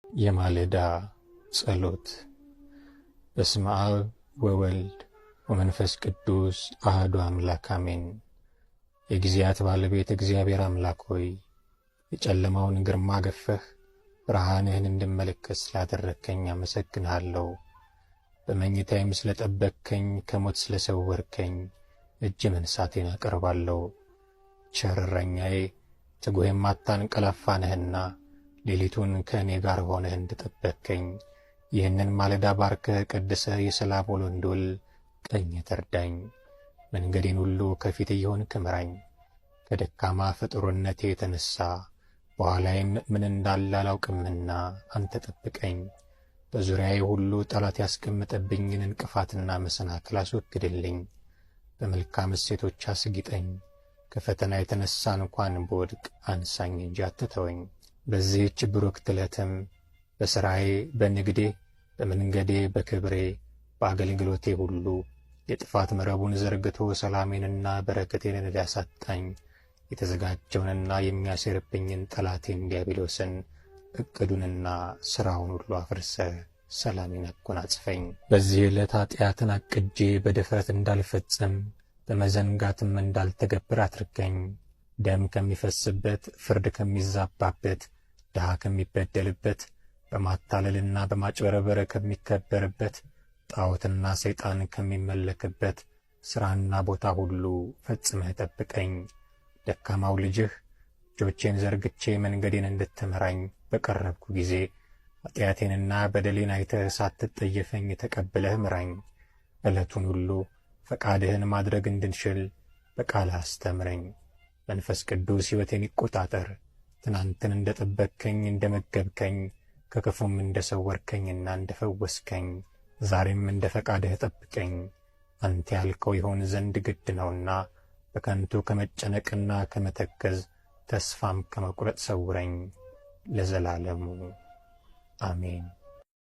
የማለዳ ጸሎት። በስመ አብ ወወልድ ወመንፈስ ቅዱስ አሐዱ አምላክ አሜን። የጊዜያት ባለቤት እግዚአብሔር አምላክ ሆይ፣ የጨለማውን ግርማ ገፈህ ብርሃንህን እንድመለከት ስላደረግከኝ አመሰግንሃለሁ። በመኝታዬም ስለጠበቅከኝ፣ ከሞት ስለሰወርከኝ እጅ መንሳቴን አቀርባለሁ። ቸር እረኛዬ፣ ትጉህ የማታንቀላፋ ነህና ሌሊቱን ከእኔ ጋር ሆነህ እንድጠበቅከኝ ይህንን ማለዳ ባርከህ ቀድሰህ የሰላም ውሎ እንድውል ቀኝህ ትርዳኝ። መንገዴን ሁሉ ከፊት እየሆንክ ምራኝ። ከደካማ ፍጡርነቴ የተነሳ በኋላዬም ምን እንዳለ አላውቅምና አንተ ጠብቀኝ። በዙሪያዬ ሁሉ ጠላት ያስቀመጠብኝን እንቅፋትና መሰናክል አስወግድልኝ። በመልካም እሴቶች አስጊጠኝ። ከፈተና የተነሳ እንኳን ብወድቅ አንሳኝ እንጂ አትተወኝ። በዚህች ብሩክት ዕለትም በሥራዬ፣ በንግዴ፣ በመንገዴ፣ በክብሬ፣ በአገልግሎቴ ሁሉ የጥፋት መረቡን ዘርግቶ ሰላሜንና በረከቴን እንዲያሳጣኝ የተዘጋጀውንና የሚያሴርብኝን ጠላቴን ዲያብሎስን እቅዱንና ሥራውን ሁሉ አፍርሰህ ሰላሜን አጎናጽፈኝ። በዚህ ዕለት ኃጢአትን አቅጄ በድፍረት እንዳልፈጽም በመዘንጋትም እንዳልተገብር አድርገኝ። ደም ከሚፈስበት፣ ፍርድ ከሚዛባበት፣ ድሃ ከሚበደልበት፣ በማታለልና በማጭበርበር ከሚከበርበት፣ ጣዖትና ሰይጣን ከሚመለክበት ሥራና ቦታ ሁሉ ፈጽመህ ጠብቀኝ። ደካማው ልጅህ እጆቼን ዘርግቼ መንገዴን እንድትመራኝ በቀረብኩ ጊዜ ኃጢአቴንና በደሌን አይተህ ሳትጠየፈኝ ተቀብለህ ምራኝ። ዕለቱን ሁሉ ፈቃድህን ማድረግ እንድንችል በቃልህ አስተምረኝ። መንፈስ ቅዱስ ሕይወቴን ይቆጣጠር። ትናንትን እንደ ጠበቅከኝ፣ እንደ መገብከኝ፣ ከክፉም እንደ ሰወርከኝና እንደ ፈወስከኝ ዛሬም እንደ ፈቃድህ ጠብቀኝ። አንተ ያልከው ይሆን ዘንድ ግድ ነውና በከንቱ ከመጨነቅና ከመተከዝ ተስፋም ከመቁረጥ ሰውረኝ። ለዘላለሙ አሜን።